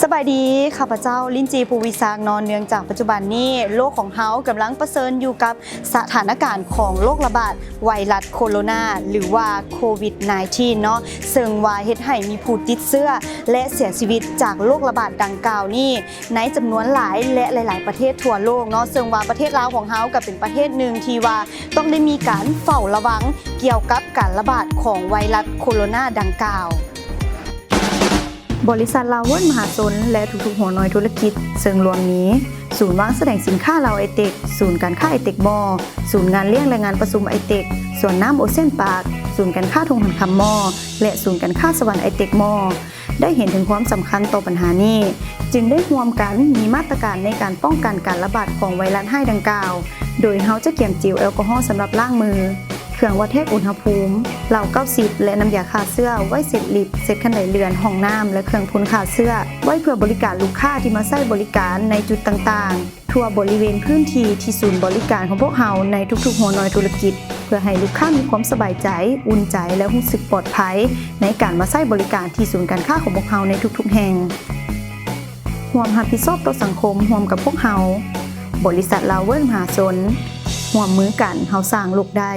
ສະບາຍດີ ຂ້າພະເຈົ້າ ລິ້ນຈີ ພູວິສັກ ເນາະ. ເນື່ອງຈາກປັດຈຸບັນນີ້ ໂລກຂອງເຮົາກຳລັງປະເຊີນຢູ່ກັບສະຖານະການຂອງໂລກລະບາດໄວຣັສໂຄໂຣນາ ຫຼືວ່າໂຄວິດ ໜາຍທີນ ເນາະ, ເຊິ່ງວ່າເຮັດໃຫ້ມີຜູ້ຕິດເຊື້ອ ແລະ ເສຍຊີວິດຈາກໂລກລະບາດດັ່ງກ່າວນີ້ ໃນຈຳນວນຫຼາຍ ແລະ ຫຼາຍໆປະເທດທົ່ວໂລກເນາະ, ເຊິ່ງວ່າປະເທດລາວຂອງເຮົາກໍເປັນປະເທດໜຶ່ງທີ່ວ່າຕ້ອງໄດ້ມີການເຝົ້າລະວັງກ່ຽວກັບການລະບາດຂອງໄວຣັສໂຄໂຣນາດັ່ງກ່າວ. ບໍລິສັດລາວເວີນມະຫາຊົນ ແລະ ທຸກໆຫົວໜ່ວຍທຸລະກິດ ເຊິ່ງລວມມີ ສູນວາງສະແດງສິນຄ້າລາວໄອເຕັກ, ສູນການຄ້າໄອເຕັກມໍ, ສູນງານລ້ຽງ ແລະ ງານປະຊຸມໄອເຕັກ, ສວນນ້ຳໂອເຊນປາກ, ສູນການຄ້າທົ່ງຫານຄຳມໍ, ແລະ ສູນການຄ້າສະຫວັນໄອເຕັກມໍ ໄດ້ເຫັນເຖິງຄວາມສຳຄັນຕໍ່ບັນຫານີ້, ຈຶ່ງໄດ້ຮ່ວມກັນມີມາດຕະການໃນການປ້ອງກັນການລະບາດຂອງໄວຣັສຮ້າຍດັ່ງກ່າວ, ໂດຍເຮົາຈະກຽມເຈວແອລກໍຮໍສຳລັບລ້າງມື, ເຄື່ອງວັດແທກອຸນຫະພູມ, ເຫຼົ້າເກົ້າສິບ ແລະ ນ້ຳຢາຂ້າເຊື້ອໄວ້ເຊັດລິບ, ເຊັດຄັນໄດເລື່ອນ, ຫ້ອງນ້ຳ ແລະ ເຄື່ອງພົ່ນຂ້າເຊື້ອ ໄວ້ເພື່ອບໍລິການລູກຄ້າທີ່ມາໃຊ້ບໍລິການໃນຈຸດຕ່າງໆ ທົ່ວບໍລິເວນພື້ນທີ່ທີ່ສູນບໍລິການຂອງພວກເຮົາໃນທຸກໆຫົວໜ່ວຍທຸລະກິດ, ເພື່ອໃຫ້ລູກຄ້າມີຄວາມສະບາຍໃຈ, ອຸ່ນໃຈ ແລະ ຮູ້ສຶກປອດໄພໃນການມາໃຊ້ບໍລິການທີ່ສູນການຄ້າຂອງພວກເຮົາໃນທຸກໆແຫ່ງ. ຮ່ວມຮັບຜິດຊອບຕໍ່ສັງຄົມຮ່ວມກັບພວກເຮົາ. ບໍລິສັດລາວເວີນມະຫາຊົນ. ຮ່ວມມືກັນເຮົາສ້າງໂລກໄດ້.